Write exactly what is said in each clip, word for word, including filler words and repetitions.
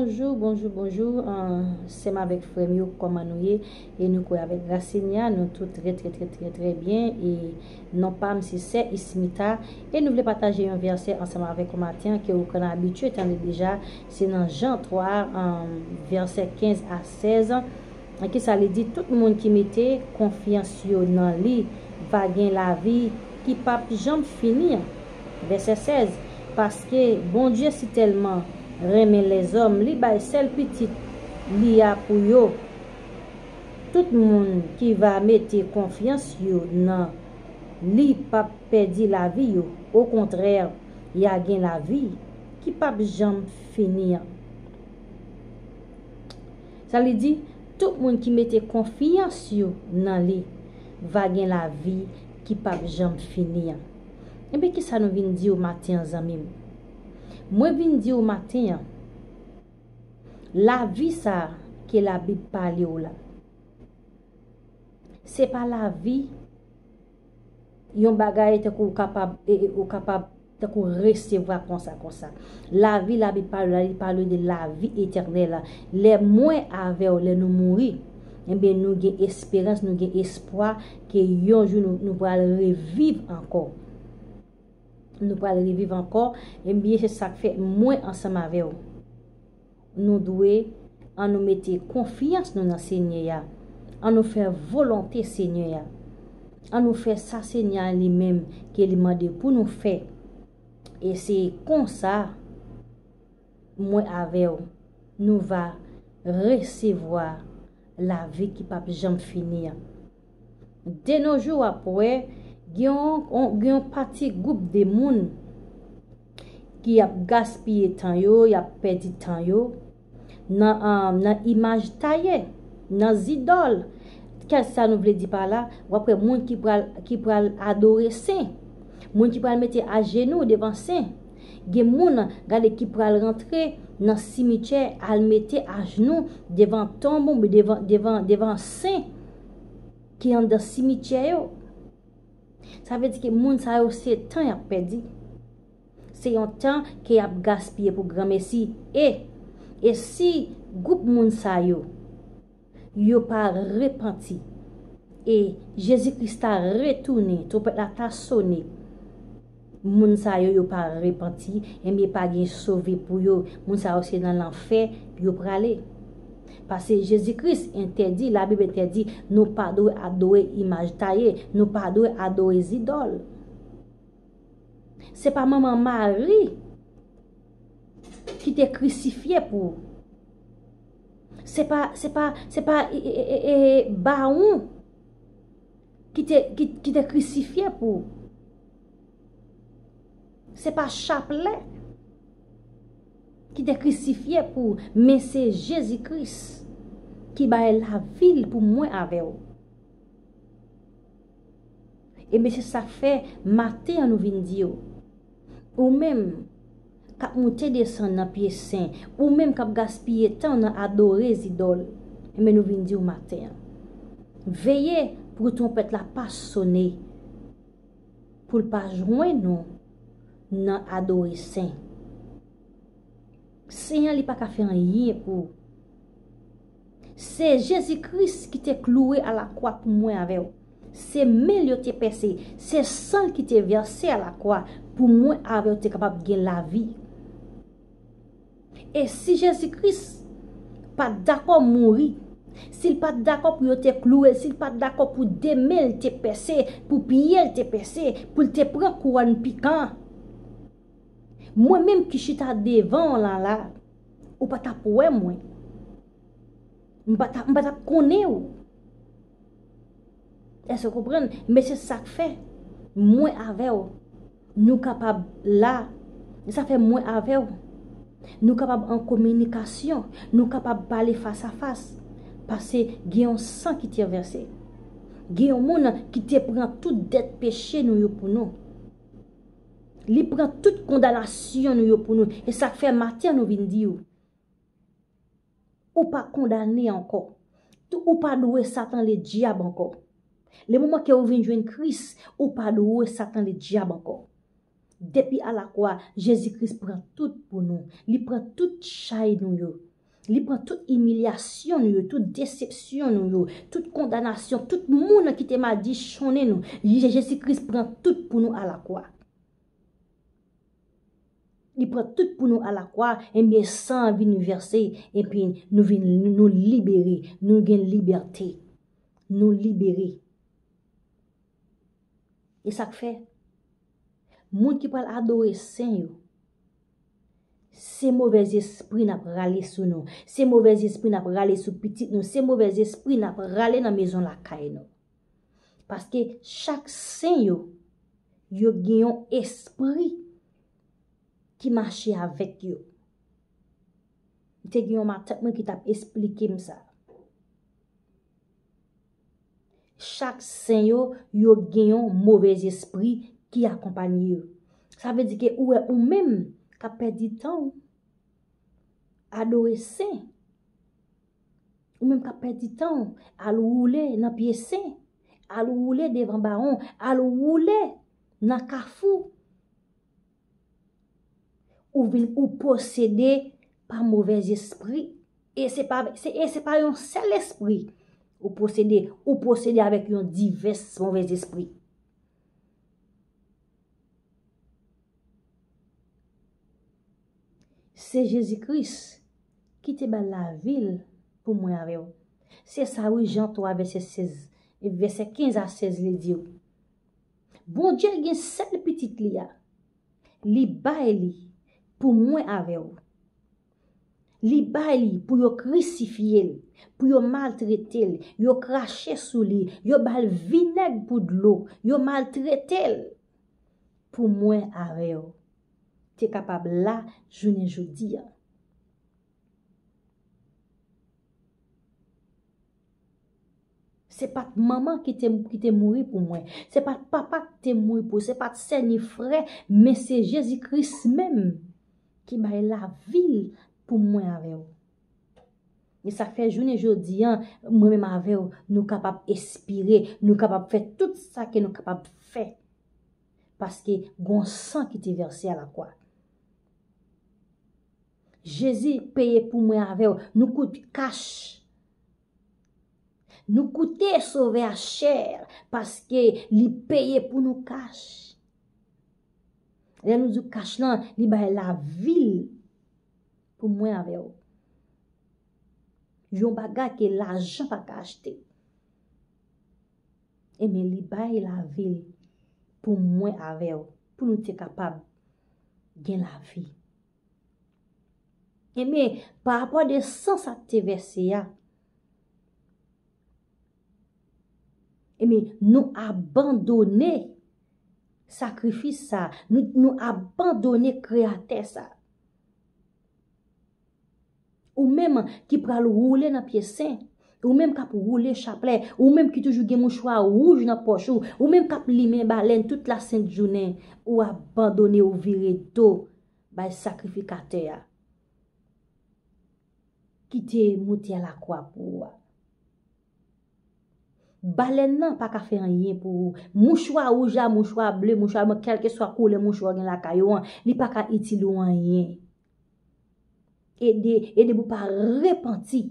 Bonjou, bonjou, bonjou, sè m avèk frè m yo, kòman nou ye? E nou kwè avèk gras Senyè a, nou tout trè, trè, trè, trè, trè byen. E non pa m se sè Ismita. E nou vle pataje yon vèsè ansanm avèk ou maten an ke ou konn abitye tande deja. Se nan Jan twa, vèsè kenz a sèz. Kisa li di? Tout moun ki mete konfyans yo nan li va gen lavi ki p ap janm fini an. Vèsè sèz. Paske Bondye sitèlman renmen lèzòm, li bay sèl Pitit li a pou yo. Tout moun ki va mete konfyans yo nan li p ap pèdi lavi yo. Okontrè, y a gen lavi ki p ap janm fini an. Sa li di, tout moun ki mete konfyans yo nan li va gen lavi ki p ap janm fini an. Ebyen, kisa nou vin di w maten an, zanmi m? Mwen vin di w maten an, lavi sa a ke Labib pale w la, se pa lavi yon bagay tankou ou kapab, e, e, ou kapab tankou resevwa konsa, konsa. Lavi, Labib pale la, li pale de lavi etènèl la. Lè mwen avè w, lè nou mouri, ebyen, nou gen esperans, nou gen espwa ke yon jou nou, nou pral reviv ankò. Nou pral reviv ankò. Ebyen, se sa k fè mwen ansanm avè w, nou dwe, ann nou mete konfyans nou nan Senyè a. Ann nou fè volonte Senyè a. Ann nou fè sa Senyè a li menm ke li mande pou nou fè. E se konsa, mwen avè w, nou va resevwa lavi ki p ap janm fini an. De nos jours, w ap wè, gen yon, yon, gen yon pati gwoup de moun ki ap gaspiye tan yo, y ap pèdi tan yo nan, ah, nan imaj taye, nan zidòl. Kisa nou vle di pa la? W ap wè moun ki pral, ki pral adore sen, moun ki pral mete ajenou devan sen. Gen moun, gade, ki pral rantre nan simityè, al mete ajnou devan tonm oubyen devan, devan, devan sen ki anndan simityè yo. Sa vle di ke moun sa yo se tan y ap pèdi. Se yon tan ke y ap gaspiye pou granmesi. E, e si gwoup moun sa yo, yo pa repanti, e Jezi Kris ta retounen, twonpèt la ta sone, moun sa yo, yo pa repanti, ebyen, pa gen sove pou yo. Moun sa yo se nan lanfè yo prale. Paske Jezi Kris entèdi, Labib entèdi, nou pa dwe adore imaj taye, nou pa dwe adore zidòl. Se pa manman Mari ki te krisifye pou ou. Se pa, se pa, se pa, e, e, e, e, bawon ki te, ki, ki te krisifye pou ou. Se pa chaplè ki te krisifye pou ou, men se Jezi Kris ki bay lavi l pou mwen avè w. Ebyen, se sa k fè, maten an nou vin di w, ou menm k ap moute desann nan pye sen, ou menm k ap gaspiye tan w nan adore zidòl, ebyen, nou vin di w maten an, veye pou twonpèt la pa sone, pou l pa jwenn ou nan adore sen. Sen an, li pa ka fè anyen pou ou. Se Jezi Kris ki te kloure alakwa pou mwen avè w. Se men l yo te pèse, se san l ki te vèse alakwa pou mwen avè w te kapab gen lavi. E si Jezi Kris pa t dakò mouri, si l pa t dakò pou yo te kloure l, si l pa t dakò pou de men l te pèse, pou pye l te pèse, pou l te pran kouwòn pikan, mwen menm ki chita devan w lan la, ou pa t ap wè mwen. M pa t ap, m pa t ap konnen w. Èske w konprann? Men se sa k fè mwen avè w, nou kapab la. Sa fè mwen avè w, nou kapab an kominikasyon, nou kapab pale fas a fas. Paske gen yon san ki te vèse. Gen yon moun ki te pran tout dèt peche nou yo pou nou. Li pran tout kondanasyon nou yo pou nou. E sa k fè maten an nou vin di w, ou pa kondane ankò. Tou, ou pa dwe Satan Ledyab ankò. Le moman ke ou vin jwenn Kris, ou pa dwe Satan Ledyab ankò. Depi alakwa, Jezi Kris pran tout pou nou. Li pran tout chay nou yo. Li pran tout imilyasyon nou yo, tout desepsyon nou yo, tout kondanasyon, tout moun ki te madichonnen nou. Je- Jezi Kris pran tout pou nou alakwa. Li pran tout pou nou alakwa, ebyen, san an vin vèse, epi nou vin, nou libere, nou gen libète. Nou libere. E sa k fè, moun ki pral adore sen yo, se movèzespri n ap rale sou nou, se movèzespri n ap rale sou pitit nou, se movèzespri n ap rale nan mezon lakay nou. Paske chak sen yo, yo gen yon espri ki mache avèk yo. Te gen yon matant mwen ki t ap esplike m sa. Chak sen yo, yo gen yon movèzespri ki akonpanye yo. Sa vle di ke ou wè ou menm k ap pèdi tan w, adore sen. Ou menm k ap pèdi tan w, al woule nan pye sen, al woule devan bawon, al woule nan kafou. Ou vin, ou posede pa movèzespri. E se pa, se, e se pa yon sèl espri ou posede, ou posede avèk yon divès movèzespri. Se Jezi Kris ki te bay lavi l pou mwen avè w. Se sa wi, Jan twa, vèsè sèz, vèsè kenz a sèz, li di w. Bondye gen sèl pitit li a. Li bay li pou mwen avè w. Li bay li pou yo krisifye l, pou yo maltrete l, yo krache sou li, yo ba l vinèg pou dlo, yo maltrete l pou mwen avè w te kapab la jounen jodi a. Se pa t manman ki te, ki te mouri pou mwen. Se pa t papa ki te mouri pou, se pa t sè ni frè, men se Jezi Kris menm ki bay lavi l pou mwen avè w. E sa fè jounen jodi a, mwen menm avè w, nou kapab espire, nou kapab fè tout sa ke nou kapab fè. Paske gon san ki te vèse a lakwa. Jezi peye pou mwen avè w. Nou koute kach. Nou koute Sovè a chè, paske li peye pou nou kach. Lè nou di kach lan, li bay lavi l pou mwen avè w. Yon bagay ke lajan pa ka achte. Ebyen, li bay lavi l pou mwen avè w, pou nou te kapab gen lavi. Ebyen, pa rapò de san sa k te vèse a, ebyen, nou abandone sakrifis sa, nou, nou abandone Kreyatè sa. Ou menm ki pral woule nan pye sen, ou menm k ap woule chaplè, ou menm ki toujou gen mouchwa wouj nan pòch ou, ou menm k ap limen balèn tout lasent jounen, ou abandone, ou vire do bay sakrifikatè a ki te moute a lakwa pou ou a. Balèn nan pa ka fè anyen pou ou. Mouchwa wouj la, mouchwa ble, mouchwa bon, kèlkeswa koulè mouchwa w gen lakay ou an, li pa ka itil ou anyen. E de, e depi w pa repanti,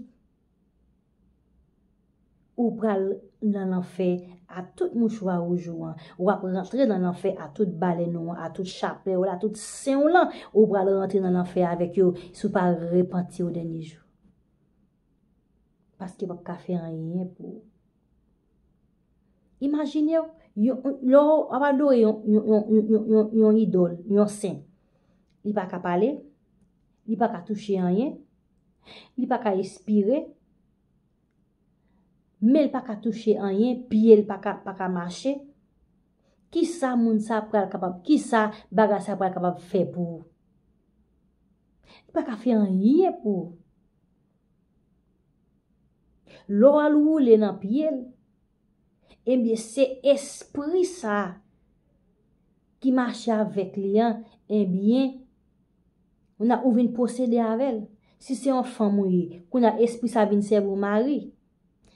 ou pral nan lanfè a tout mouchwa wouj ou an. W ap rantre nan lanfè a tout balèn ou an, a tout chaplè w la, tout sen w lan, ou pral rantre nan lanfè avèk yo si w pa repanti o dènye jou. Paske p ap ka fè anyen pou ou. Imajine w, yon, lè w ap adore yon, yon, yon, yon, yon, yon, yon idòl, yon sen. Li pa ka pale, li pa ka touche anyen, li pa ka espire, men l pa ka touche anyen, pye l pa ka, pa ka mache. Kisa moun sa pral kapab, kisa bagay sa pral kapab fè pou ou? Li pa ka fè anyen pou ou. Lè w al woule nan pye l, ebyen, se espri sa a ki mache avèk li an, ebyen, ou na, ou vin posede avè l. Si se yon fanm ou ye, kounye a espri sa vin sèvi w mari.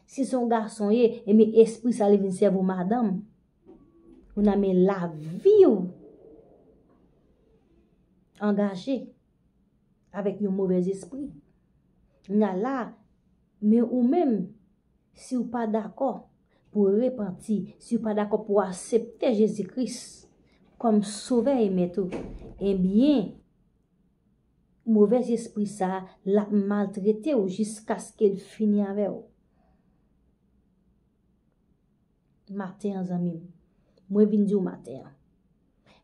Si se yon gason w ye, ebyen, espri sa li vin sèvi w madanm. Ou na men lavi w angaje avèk yon movèzespri. N a la, men ou menm, si w pa dakò pou w repanti, si w pa dakò pou w aksepte Jezi Kris kòm Sovè e Mèt ou, ebyen, movèzespri sa a, l ap maltrete w jiskaske l fini avè w. Maten an, zanmi m, mwen vin di w maten an,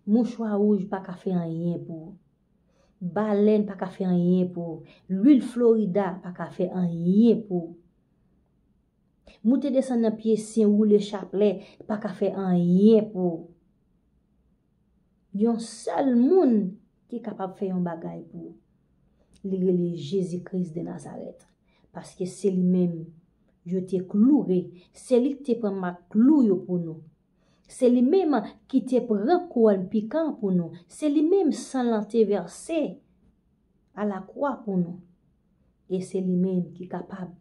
mouchwa wouj pa ka fè anyen pou ou. Balèn pa ka fè anyen pou ou. Lwil Florida pa ka fè anyen pou ou. Moute desann nan pye syen, woule chaplè pa ka fè anyen pou ou. Yon sèl moun ki kapab fè yon bagay pou ou. Li rele Jezi Kris de Nazarèt. Paske se li menm yo te kloure, se li ki te pran mak klou yo pou nou. Se li menm ki te pran kouwòn pikan pou nou. Se li menm san l te vèse a lakwa pou nou. E se li menm ki kapab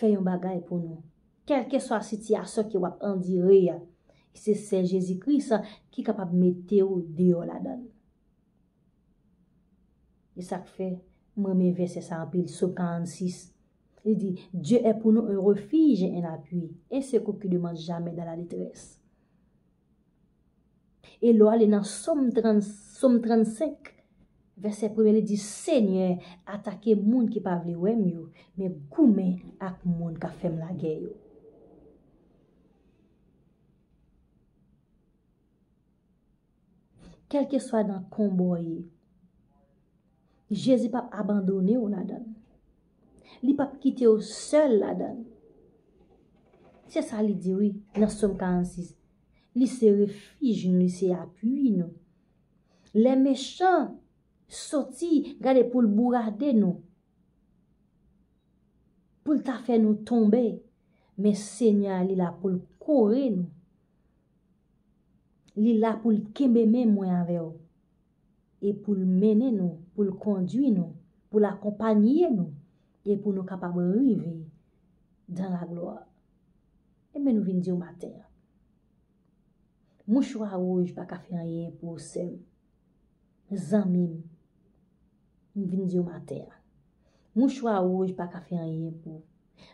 fè yon bagay pou nou. Kèlkeswa sitiyasyon ke w ap andire a, se sèl Jezi Kris ki kapab mete w deyò ladan l. E sa k fè mwen renmen vèsè sa anpil, Sòm karannsis. Li di, Dieu est pour nous un refuge et un appui, un secours qui ne manque jamais dans la détresse. E lè w ale nan Sòm trant, Sòm trannsenk, vèsè premye, li di, Senyè, atake moun ki pa vle wè m yo, men goumen ak moun k ap fè m lagè yo. Kèlkeswa nan konba w ye, Jezi p ap abandone w ladan l. Li p ap kite w sèl ladan l. Se sa li di, wi, nan Sòm karannsis. Li se refij nou, li se apui nou. Lè mechan soti, gade pou l bourade nou, pou l ta fè nou tonbe, men Senyè a, li la pou l kore nou. Li la pou l kenbe men mwen avè w. E pou l mennen nou, pou l kondui nou, pou l akonpaye nou, e pou nou kapab rive dans la gloire. Ebyen, nou vin di w maten an. Mouchwa wouj pa ka fè anyen pou ou, sè m. Zanmi m, m vin di w maten an. Mouchwa wouj pa ka fè anyen pou ou.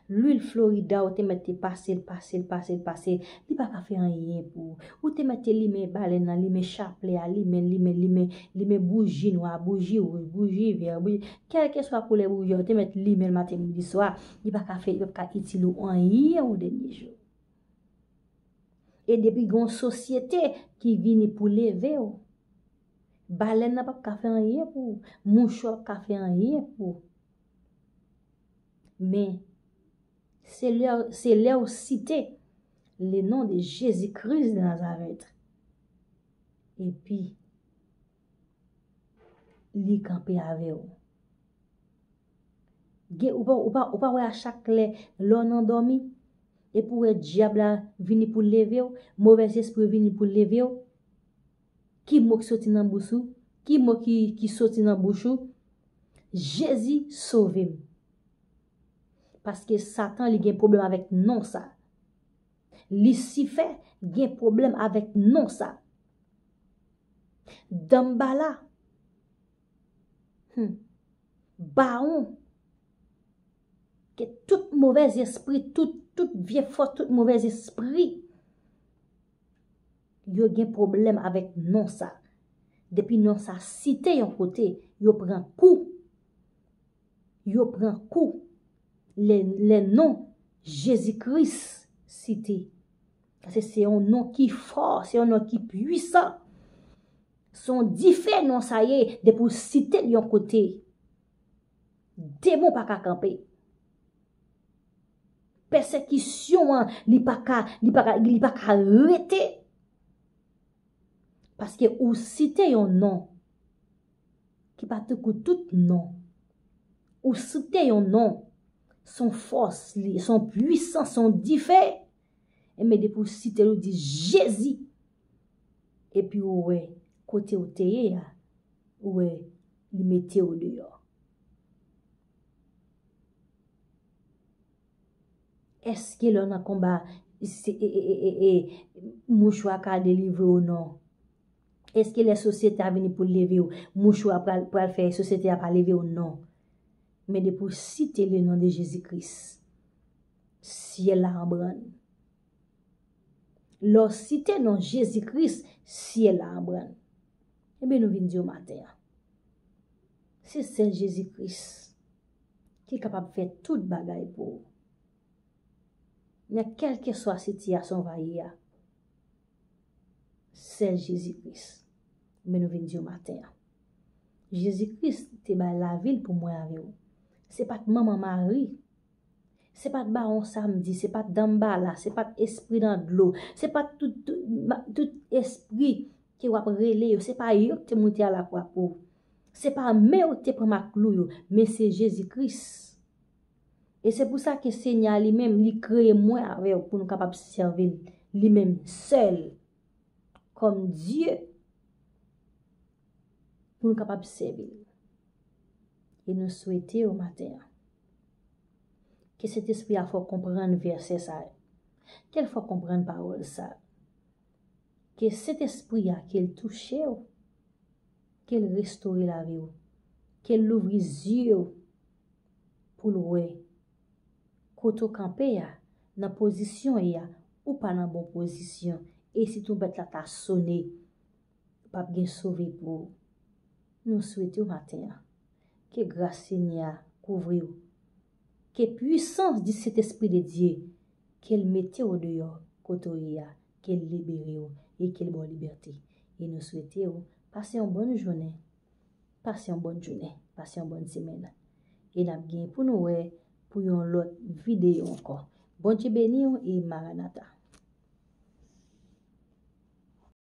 Lwil Florida, ou te mèt te pase l, pase l, pase l, pase l. Li pa ka fè anyen pou ou. Ou te mèt te limen balèn nan, limen chaplè a, limen, limen, limen, limen bouji nwa, bouji wouj, bouji vè, bouji, kèlkeswa koulè bouji a, ou te mèt limen l maten, midi, swa. Li pa ka fè, li pa ka itil ou anyen o dènye jou. E depi gen yon sosyete ki vini pou leve w, balèn nan p ap ka fè anyen pou ou, mouchwa p ap ka fè anyen pou ou. Men, se lè, se lè w site le nom de Jésus-Christ de Nazareth, epi li kanpe avè w. Gen, ou pa, ou pa, ou pa wè a chak lè, lè w nan dòmi, epi w wè dyab la vini pou leve w, movèzespri vini pou leve w, ki mo ki soti nan bouch ou? Ki mo ki, ki soti nan bouch ou? Jezi, sove m. Paske Satan, li gen pwoblèm avèk non sa. Lisifè gen pwoblèm avèk non sa. Danmbala, hmm, bawon, ke tout movèzespri, tout, tout vye fòs, tout movèzespri, yo gen pwoblèm avèk non sa. Depi non sa site yon kote, yo pran kou. Yo pran kou. Lè, lè non Jezi Kris site. Paske se yon non ki fò, se yon non ki pwisan. Se yon dife non sa ye, depi w site l yon kote. Demon pa ka kanpe. Pèsekisyon an, li pa ka, li pa ka, li pa ka rete. Paske ou site yon non ki pa tankou tout non. Ou site yon non, se yon fòs li, se yon pwisans, se yon dife. Enben, depi ou site l, ou di, Jezi. Epi ou wè, kote ou te ye a, ou wè, li mete w deyò. Èske lè w nan konba, se, e, e, e, e, e, mouchwa ka delivre w? Non. Èske lè sosyete a vini pou leve w, mouchwa pral, pral fè sosyete a pa leve w? Non. Men depi w site le non de Jezi Kris, syèl la an brann. Lè w site non Jezi Kris, syèl la an brann. Ebyen, nou vin di w maten an, se sèl Jezi Kris ki kapab fè tout bagay pou ou. Nan kèlkeswa sitiyasyon w va ye a, sèl Jezi Kris. Men nou vin di w maten an, Jezi Kris te bay lavi l pou mwen avè w. Se pa t manman Mari, se pa t bawon Samdi, se pa t Danmbala, se pa t espri nan dlo, se pa t tout, tout, ma- tout espri ke w ap rele yo, se pa yo ki te moute a lakwa pou ou. Se pa men yo ki te pran mak klou yo, men se Jezi Kris. E se pou sa ke Senyè a li menm, li kreye mwen avè w pou nou kapab sèvi l, li menm sèl, kòm Dye, pou nou kapab sèvi l. E nou swete w maten an, ke Sentespri a fè w konprann vèsè sa a, ke l fè w konprann pawòl sa a, ke Sentespri a, ke l touche w, ke l restore lavi w, ke l louvri zye w pou l wè kote w kanpe a, nan pozisyon w ye a, ou pa nan bon pozisyon, e si twonpèt la ta sone, p ap gen sove pou ou. Nou swete w maten an, ke gras Senyè a kouvri w, ke pwisans di Sentespri de Dye, ke l mete w deyò kote w ye a, ke l libere w e ke l ba w libète. E nou swete w pase yon bòn jounen, pase yon bòn jounen, pase yon bòn semèn. E n ap gen pou nou wè pou yon lòt videyo ankò. Bondye beni w e Maranata.